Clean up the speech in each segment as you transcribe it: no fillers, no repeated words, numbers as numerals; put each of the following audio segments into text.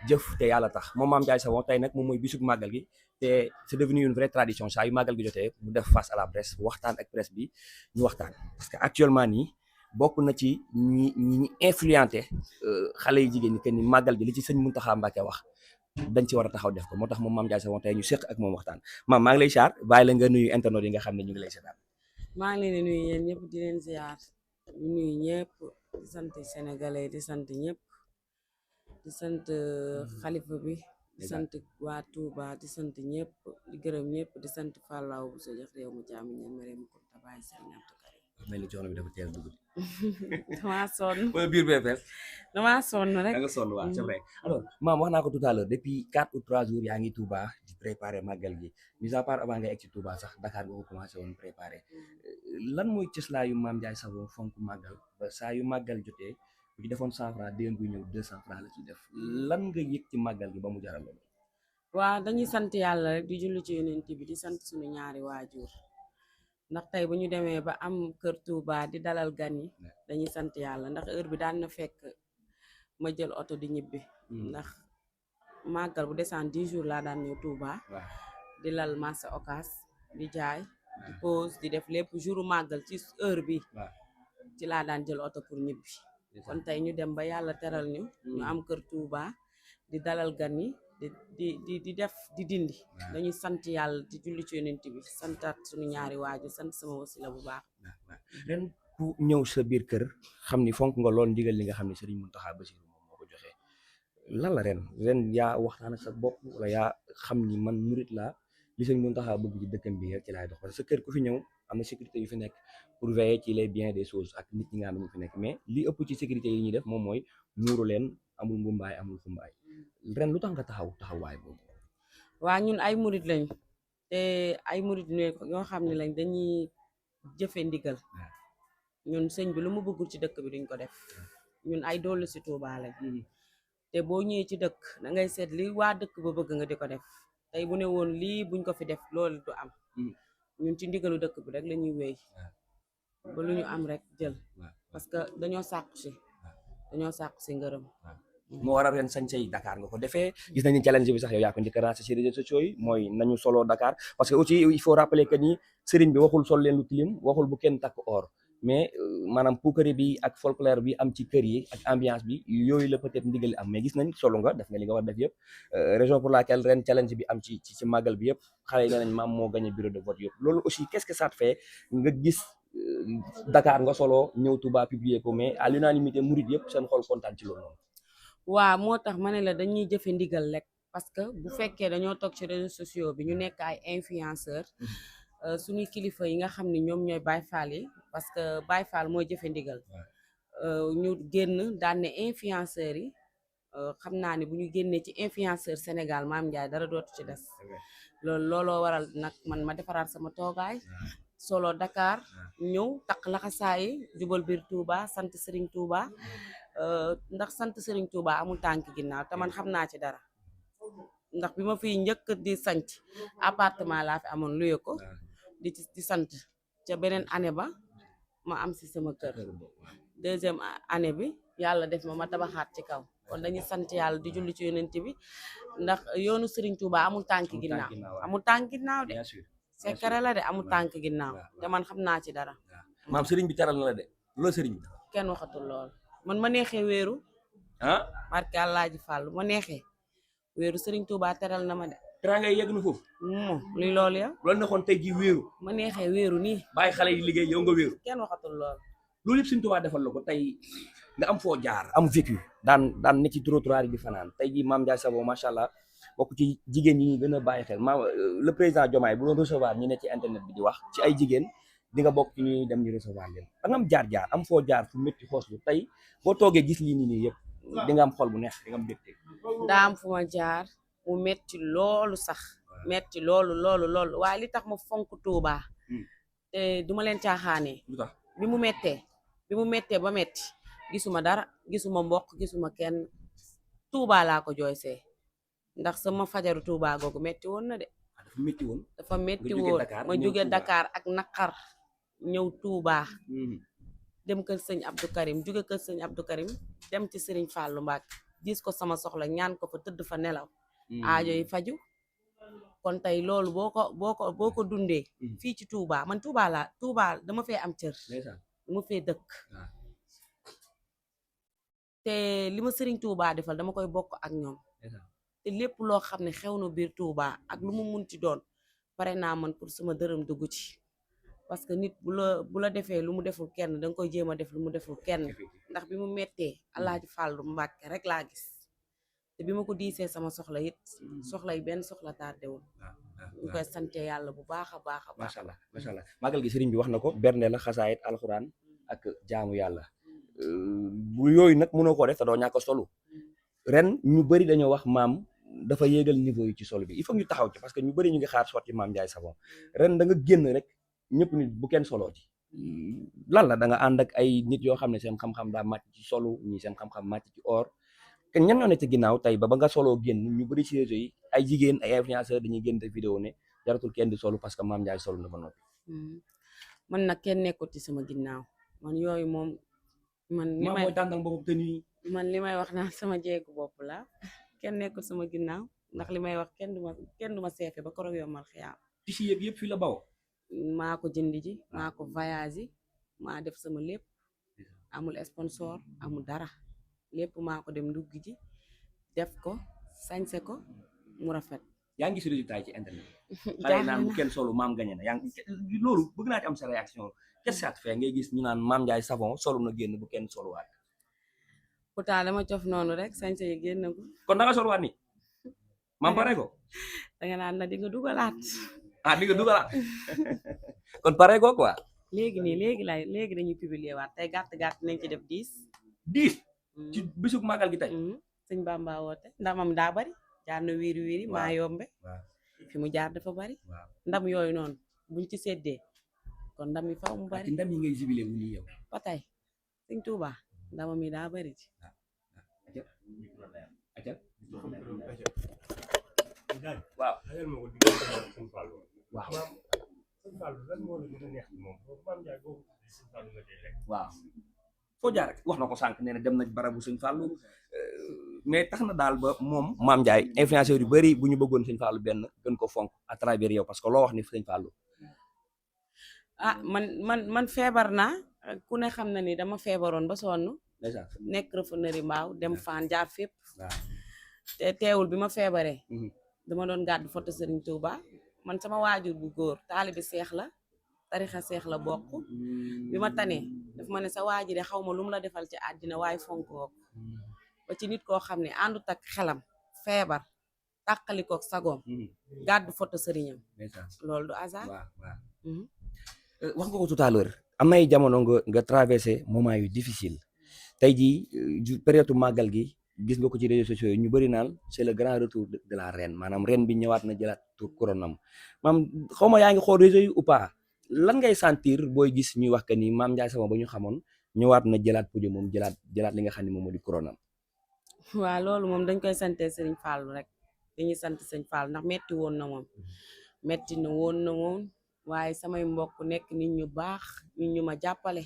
jëf te yàlla tax moom Mame Ndiaye Savon tey nag moom mooy bisub màggal gi te c'est devenu une vraie tradition saa yu màggal gi jotee mu def face à la presse waxtaan ak presse bi ñu waxtaan parce que actuellement nii bokk na ci ñi influenté xale yi jigéen ñi que ni màggal gi li ci sëñ Mountakha Mbacké wax dañ ci war a taxaw def ko moo tax moom Mame Ndiaye Savon tey ñu séq ak moom waxtaan maam maa ngi lay char bàyyi la nga nuyu internet yi nga xam ne ñu ngi lay seetaan. maa ngi leen di nuyu yéen ñëpp di leen ziar di nuyu ñëpp di sant sénégalais di sant ñëpp di sant xalifa bi di sant waa Touba di sant ñëpp di gërëm ñëpp di sant Fallaw bu sa jox réew mu jàmm ñan ma réew ko tabaay Serigne Abdou Karim mel ni coono bi dafa teel dugg. damaa sonn wala biir bee fees. damaa sonn rek. da nga sonn waaw c'est vrai alors maam wax naa ko tout à l'heure depuis 4 ou 3 jours yaa ngi Touba di préparer màggal gi mis à part avant nga egg ci Touba sax Dakar nga ko commencé woon préparer lan mooy cëslaayu Mame Ndiaye Savon fonk màggal ba saa yu màggal jotee bu ci defoon 100 francs déwén bu ñëw 200 francs la ciy def lan nga yëg ci màggal gi ba mu jaral loolu. waa dañuy sant yàlla rek di julli ci yonent bi di sant suñu ñaari waajur ndax tey bu ñu demee ba am kër Touba di dalal gan yi dañuy sant yàlla ndax heure bi daan na fekk ma jël oto di ñibbi ndax màggal bu desaan 10 jours laa daan ñëw Touba di lal marché Ocass di jaay di pause di def lépp jouru màggal ci heure bi ci laa daan jël oto pour ñibbi kon tey ñu dem ba yàlla teral ñu am kër Touba di dalal gan yi di def di dindi dañuy sant yàlla di julli ci yonent bi santaat suñu ñaari waajur sant sama wasila bu baax ren ku ñëw sa biir kër xam ni fonk nga lool ndigal li nga xam ne Serigne Mountakha Bassirou moom moo ko joxe lan la ren yaa waxtaan ak sa bopp wala yaa xam ni man murit laa li Serigne Mountakha bëgg ci dëkkam bi rek ci laay dox parce que sa kër ku fi ñëw am na sécurité yu fi nekk pour veiller ci les biens des choses ak nit ñi nga xam ne ñu fi nekk mais li ëpp ci sécurité yi ñuy def moom mooy muuru leen amul mbumbaay amul xumbaay ren lu tax nga taxawaay boobu. waa ñun ay murit lañ te ay murit ñoo xam ne lañ dañuy jëfe ndigal ñun sëñ bi lu mu bëggul ci dëkk bi duñ ko def ñun ay dollu si Touba lañ te boo ñëwee ci dëkk da ngay seet li waa dëkk ba bëgg nga di ko def tey bu ne woon lii buñ ko fi def loolu du am ñun ci ndigalu dëkk bi rek la ñuy wéy ba lu ñu am rek jël parce que dañoo sàkku si ngërëm moo waral ren sañse yi Dakar nga ko defee gis nañu challenge bi sax yow yaa ko njëkk a lancé ci réseaux sociaux yi mooy nañu solo Dakar parce que aussi il faut rappeler que ni sëriñ bi waxul sol leen lu tilim waxul bu kenn takk or mais maanaam puukare bi ak folklore bi am ci kër yi ak ambiance bi yooyu la peut-être ndigal am mais gis nañ solo nga def nga li nga war def yëpp raison pour laquelle ren challenge bi am ci màggal bi yëpp xale yi nee nañ maam moo gagné bureau de vote yëpp loolu aussi qu'est-ce que ça te fait nga gis Dakar nga solo ñëw Touba publier ko mais à l'unanimité murid yëpp seen xol kontaan ci loolu noonu. waa moo tax ma ne la dañuy jëfe ndigal rek parce que bu fekkee dañoo toog ci réseaux sociaux bi ñu nekk ay influenceurs suñuy kilifa yi nga xam ne ñoom ñooy Baye Fall yi parce que Baye Fall mooy jëfe ndigal ñu génn daan ne influenceurs yi xam naa ne bu ñu génnee ci influenceur Sénégal Mame Ndiaye dara dootu ci des looloo waral nag man ma defaraat sama toogaay solo Dakar ñëw takk laxasaayi jubal biir Touba sant Serigne Touba ndax sant Serigne Touba amul tànk ginnaaw te man xam naa ci dara ndax bi ma fiy njëkk di sanc appartement laa fi amoon luye ko di sant ca beneen année ba ma am si sama kër deuxième année bi yàlla def ma tabaxaat ci kaw kon dañuy sant yàlla di julli ci yonent bi ndax yoonu Serigne Touba amul tànk ginnaaw amul tànk ginnaaw de sekkare la de amul tànk ginnaaw te man xam naa ci dara maam Serigne bi teral na la de loolu Serigne bi kenn waxatul lool man ma neexee wéeru barke Àllaaji Fàllu ma neexee wéeru Serigne Touba teral na ma de tera ngay yegg na foofu luy loolu ya loolu nekkoon tey ji wéeru ma neexee wéeru nii bàyyi xale yi liggéey yow nga wéeru kenn waxatul lool loolu yëpp Serigne Touba defal la ko tey nga am foo jaar am vécu daan ne ci trottoir yi di fanaan tey ji Mame Ndiaye Savon macha allah bokk ci jigéen yi ñu gën a bàyyi xel le président Diomaye bu doon recevoir ñi ne ci internet bi di wax ci ay jigéen di nga bokk ci ñuy dem ñu recevoir leen da nga am jaar-jaar am foo jaar fu métti xooslu tey boo toogee gis lii nii yëpp di nga am xol bu neex di nga am bégte daa am fu ma jaar mu metti loolu sax metti loolu waaye li tax ma fonk Touba te duma leen caaxaanee bi mu mettee ba metti gisuma dara gisuma mbokk gisuma kenn Touba laa ko jooysee ndax sama fajaru Touba googu metti woon na de dafa metti woon ma jóge Dakar ak naqar ñëw Touba dem kër sëñ Abdou Karim jóge kër sëñ Abdou Karim dem ci Serigne Fallou Mbacke gis ko sama soxla ñaan ko fa tëdd fa nelaw aajo yi faju kon tey loolu boo ko dundee fii ci Touba man Touba dama fee am cër dama fee dëkk te li ma Sëriñ Touba defal dama koy bokk ak ñoom te lépp loo xam ne xew na biir Touba ak lu mu munti doon pare naa man pour sama dërëm dugg ci parce que nit bu la defee lu mu deful kenn danga koy jéem a def lu mu deful kenn ndax bi mu mettee Alaaji Fàllu Mbàkke rek laa gis te bi ma ko diisee sama soxla it soxla yi benn soxla tardewul ñu koy sante yàlla bu baax a baax a baax. macha allah màggal gi sëriñ bi wax na ko bernde la xasaayit alxuraan ak jaamu yàlla bu yooyu nag mënoo koo def te doo ñàkk a solu ren ñu bëri dañoo wax maam dafa yéegal niveau yi ci sol bi il faut ñu taxaw ci parce que ñu bëri ñu ngi xaar sorti Mame Ndiaye Savon ren da nga génn rek ñëpp nit bu kenn soloo ci lan la da nga ànd ak ay nit yoo xam ne seen xam-xam daa màcc ci solu ñi seen xam-xam màcc ci or te ñan ñoo ne ci ginnaaw tey ba nga soloo génn ñu bëri ci réseau yi ay jigéen ay influenceurs dañuy génn te vidéo ne jaratul kenn di solu parce que Mame Ndiaye solu na ba noppi. man nag kenn nekkul ci sama ginnaaw man yooyu moom. man li may wax naan sama jeegu bopp la kenn nekkul sama ginnaaw ndax li may wax kenn du ma seefe ba koroog yombal xiyaam. tissu yëpp fii la bawoo. maa ko jënd ji maa ko voyage yi maa def sama lépp amul sponsor amul dara lépp maa ko dem ndugg ji def ko sañse ko mu rafet. yaa ngi gis résultat yi ci internet xale yi naan bu kenn solu maam gañe na yaa ngi loolu bëgg naa ci am sa réaction qu'est-ce que ça te fait ngay gis ñu naan Mame Ndiaye Savon solu na génn bu kenn soluwaat. pourtant dama cof noonu rek sañse yi génn ko. kon da nga soluwaat ni maam pare ko. da nga naan na di nga dugalaat. di nga dugalaat kon pare ko quoi. léegi dañuy publier waat tey gàtt nañ ci def 10. ci bisub màggal gi tey. sëñ Bamba woote ndamam daa bari jaar na wiiri maa yombe fi mu jaar dafa bari ndam yooyu noonu buñ ci séddee kon ndam yi faw mu bari ndam yi ngay jubilé wu nii yow ba tey sëñ Tuuba ndamam yi daa bari ci waaw foo jaar wax na ko sànq nee na dem na barabu sëñ Fallou mais tax na daal ba moom Mame Ndiaye influenceur yu bëri bu ñu bëggoon sëñ Fallou benn gën ko fonk à travers yow parce que loo wax ni sëñ Fallou. man feebar naa ku ne xam na ni dama feebaroon ba sonn. nekk refinerie mbaaw dem fan jaar fépp. te teewul bi ma feebaree. dama doon gàddu photo Serigne Touba man sama waajur bu góor taalibi seex la tarixa seex la bokk bi ma tanee daf ma ne sa waajur de xaw ma lu mu la defal ci àddina waaye fonkoo ba ci nit koo xam ne àndut ak xelam feebar tàqalikook sagoom gàddu photo sëriñam loolu du hasard. wax nga ko tout à l'heure am na ay jamono nga traversé moment yu difficile tey jii période màggal gi gis nga ko ci réseaux sociaux yi ñu bëri naan c'est le grand retour de la reine maanaam reine bi ñëwaat na jëlaat tur couronam maam xaw ma yaa ngi xool réseaux yi ou pas lan ngay sentir booy gis ñuy wax que ni Mame Ndiaye Savon ba ñu xamoon ñëwaat na jëlaat podium moom jëlaat li nga xam ne moom moo di couronam. waaw loolu moom dañ koy sante Serigne Fallou rek dañuy sant Serigne Fallou ndax metti woon na moom waaye samay mbokk nekk nit ñu baax nit ñu ma jàppale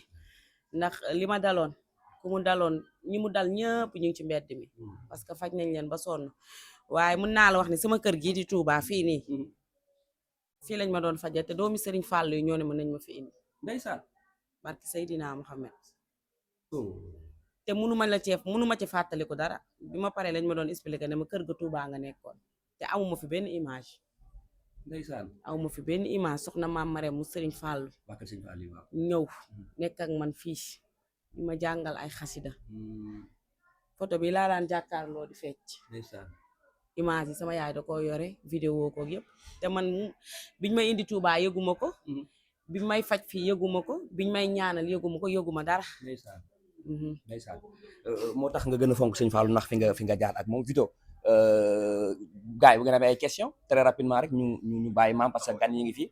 ndax li ma daloon ku mu daloon ñi mu dal ñëpp ñu ngi ci mbedd mi parce que faj nañ leen ba sonn waaye mën naa la wax ni sama kër gii di Touba fii nii fii lañ ma doon fajal te doomi Serigne Fallou yi ñoo ne mën nañ ma fi indi ndeysaan barki Seydina Mohamed te mënuma ci fàttaliku dara bi ma paree lañ ma doon expliquer ne ma kër ga Touba nga nekkoon te amuma fi benn image ndeysaan awma fi benn image soxna maam Marème mu Serigne Fallou ñëw nekk ak man fii di ma jàngal ay xasida photo bi laa daan jàkkaarloo di fecc image yi sama yaay da ko yore vidéo ko yëpp te man biñ may indi Touba yëguma ko biñ may faj fii yëguma ko biñ may ñaanal yëguma dara ndeysaan moo tax nga gën a fonk sëñ Fallou ndax fi nga jaar ak moom Vito gars yi bu ngeen amee ay question très rapidement rek ñu bàyyi maam parce que gan yi ngi fi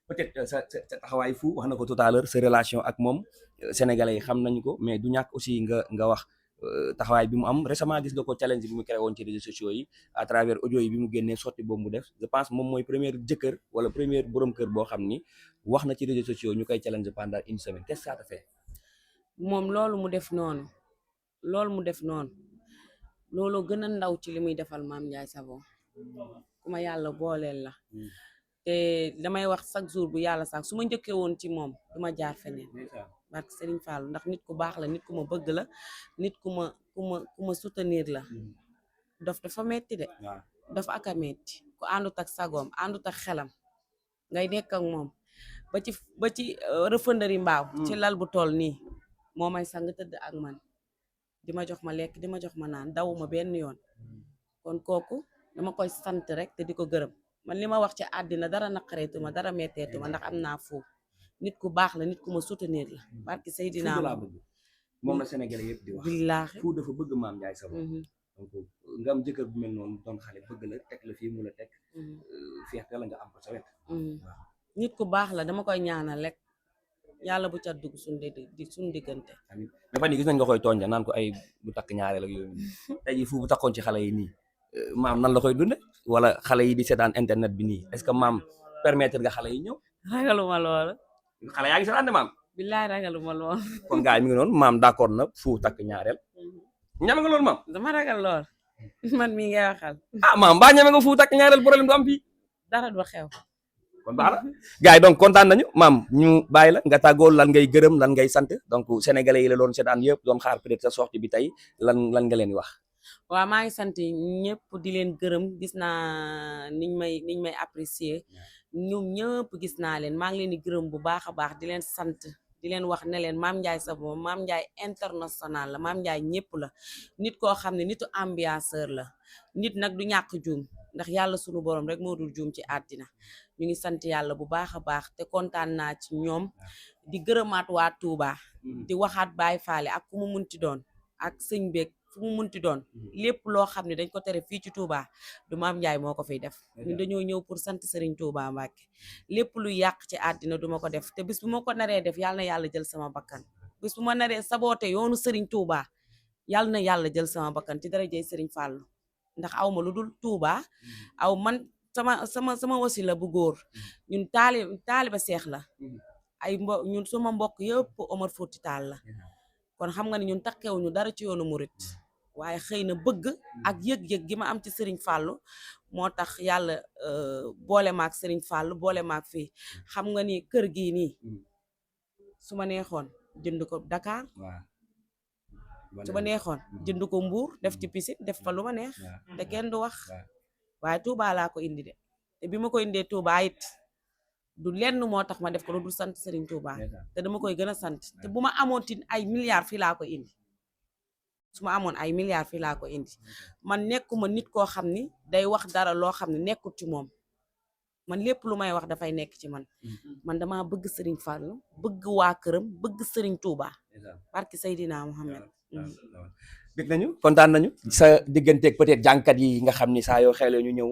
peut-être sa taxawaay fu wax na ko tout à l'heure sa relation ak moom sénégalais yi xam nañu ko mais du ñàkk aussi nga wax taxawaay bi mu am récemment gis nga ko challenge bi mu créé woon ci réseaux sociaux yi à travers audio yi bi mu génnee sorti boobu mu def je pense moom mooy première jëkkër wala première borom kër boo xam ni wax na ci réseaux sociaux ñu koy challenge pendant une semaine qu'est-ce que ça te fait. moom loolu mu def noonu looloo gën a ndaw ci li muy defal Mame Ndiaye Savon ku ma yàlla booleel la te damay wax chaque jour bu yàlla sax su ma njëkkee woon ci moom du ma jaar feneen barke Serigne Fallou ndax nit ku baax la nit ku ma bëgg la nit ku ma soutenir la dafa metti de dafa aka metti ku àndut ak sagoom àndut ak xelam ngay nekk ak moom ba ci rëfëndëri mbaaw ci lal bu toll nii moo may sang tëdd ak man di ma jox ma lekk di ma jox ma naan dawuma benn yoon kon kooku dama koy sant rek te di ko gërëm man li ma wax ci àddina dara naqareetuma dara metteetuma ndax am naa foofu nit ku baax la nit ku ma soutenir la barki Seydina moom la Sénégalais yëpp di wax billaahi fu dafa bëgg Mame Ndiaye Savon donc nga am jëkkër bu mel noonu doon xale bëgg la teg la fii mu la teg fierté la nga am ko sa wet nit ku baax la dama koy ñaanal rek yàlla bu ca dugg suñu diggante amiin mais fan yi gis nañ nga koy tooñja naan ko ay bu takk ñaareel ak yooyu tey jii fu bu takkoon ci xale yi nii maam nan la koy dunde wala xale yi di seetaan internet bi nii est-ce que maam permettre nga xale yi ñëw ragaluma loolu xale yaa ngi seetaan de maam billaay ragaluma lool kon gars yi mi ngi noonu maam d'accord na fu takk ñaareel ñame nga loolu maam dama ragal lool man mii ngay waxal maam baa ñame nga fu takk ñaareel problème du am fii dara du xew kon baax na gars yi donc kontaan nañu maam ñu bàyyi la nga tàggoo lan ngay gërëm lan ngay sant donc sénégalais yi la doon seetaan yëpp doon xaar peut-être sa sortie bi tey lan nga leen di wax waaw maa ngi sant ñëpp di leen gërëm gis naa niñ may apprécier ñoom ñëpp gis naa leen maa ngi leen di gërëm bu baax a baax di leen sant di leen wax ne leen Mame Ndiaye Savon Mame Ndiaye international la Mame Ndiaye ñëpp la nit koo xam ne nitu ambianceur la nit nag du ñàkk juum ndax yàlla sunu borom rek moo dul juum ci àddina ñu ngi sant yàlla bu baax a baax te kontaan naa ci ñoom di gërëmaat waa Touba di waxaat Baye Faale ak ku mu munti doon ak sëñ beeg fu mu munti doon lépp loo xam ne dañ ko tere fii ci Touba du Mame Ndiaye moo ko fiy def ñun dañoo ñëw pour sant Serigne Touba Mbacke lépp lu yàq ci àddina duma ko def te bis bu ma ko naree def yàlla na yàlla jël sama bakkan bis bu ma naree saboote yoonu Serigne Touba yàlla na yàlla jël sama bakkan ci darajay Serigne Fallou ndax aw ma lu dul Touba aw man sama wasila bu góor ñun taaliba seex la ay ñun suma mbokk yëpp Omar Fouti Tall la kon xam nga ne ñun takkewuñu dara ci yoonu murit waaye xëy na bëgg ak yëg-yëg gi ma am ci Serigne Fallou moo tax yàlla boole maak Serigne Fallou boole maak fii xam nga ni kër gii nii su ma neexoon jënd ko Dakar su ma neexoon jënd ko Mbour def ci piscine def fa lu ma neex te kenn du wax waaye Touba laa ko indi de te bi ma ko indee Touba it du lenn moo tax ma def ko lu dul sant Serigne Touba te dama koy gën a sant te bu ma amoon tin ay milliards fii laa ko indi su ma amoon ay milliards fii laa ko indi man nekkuma nit koo xam ni day wax dara loo xam ne nekkul ci moom man lépp lu may wax dafay nekk ci man dama bëgg Serigne Fallou bëgg waa këram bëgg Serigne Touba barki Seydina Mohamed bég nañu kontaan nañu sa digganteeg peut-être jànkat yi nga xam ni saa yoo xeele ñu ñëw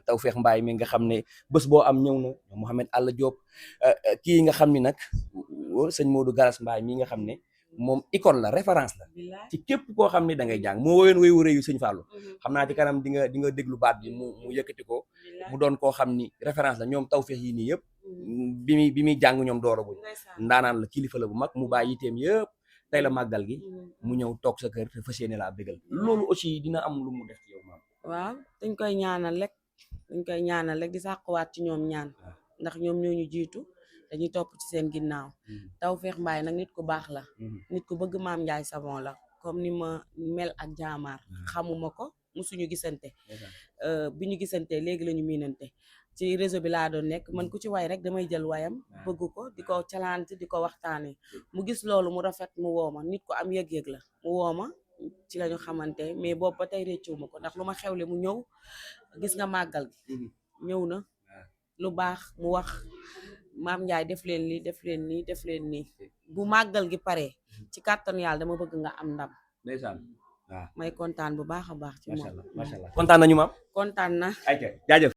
Tawfekh Mbaye mi nga xam ne bés boo am ñëw na Mouhamed Alla Diop kii nga xam ni nag sëñ Modou Garas Mbaye mi nga xam ne moom icône la référence la ci képp koo xam ne da ngay jàng moo woyoon way wuré yu sëñ Fallou xam naa ci kanam di nga déglu baat bi mu yëkkati ko mu doon koo xam ni référence la ñoom Tawfekh yi nii yëpp bi muy jàng ñoom dooraguñ ndaanaan la kilifa la bu mag mu bàyyi yiteem yëpp tey la màggal gi mu ñëw toog sa kër te fas yéene laa bégal loolu aussi dina am lu mu def ci yow maam waaw dañ koy ñaanal rek di sàquwaat ci ñoom ñaan ndax ñoom ñoo ñu jiitu dañuy topp ci seen ginnaaw Tawfekh Mbaye nag nit ku baax la nit ku bëgg Mame Ndiaye Savon la comme ni ma mel ak jaamaar xamuma ko musuñu gisante bi ñu gisante léegi la ñu miinante ci réseau bi laa doon nekk man ku ci way rek damay jël wayam bëgg ko di ko calante di ko waxtaane mu gis loolu mu rafet mu wooma nit ko am yëg-yëg la mu wooma ci lañu xamante mais boobu ba tey réccuwuma ko ndax lu ma xewle mu ñëw gis nga màggal gi ñëw na lu baax mu wax Mame Ndiaye def leen lii def leen nii def leen nii bu màggal gi paree ci kàttan yàlla dama bëgg nga am ndam ndeysaan waaw may kontaan bu baax a baax ci moom macha allah kontaan nañu maam kontaan na jaajëf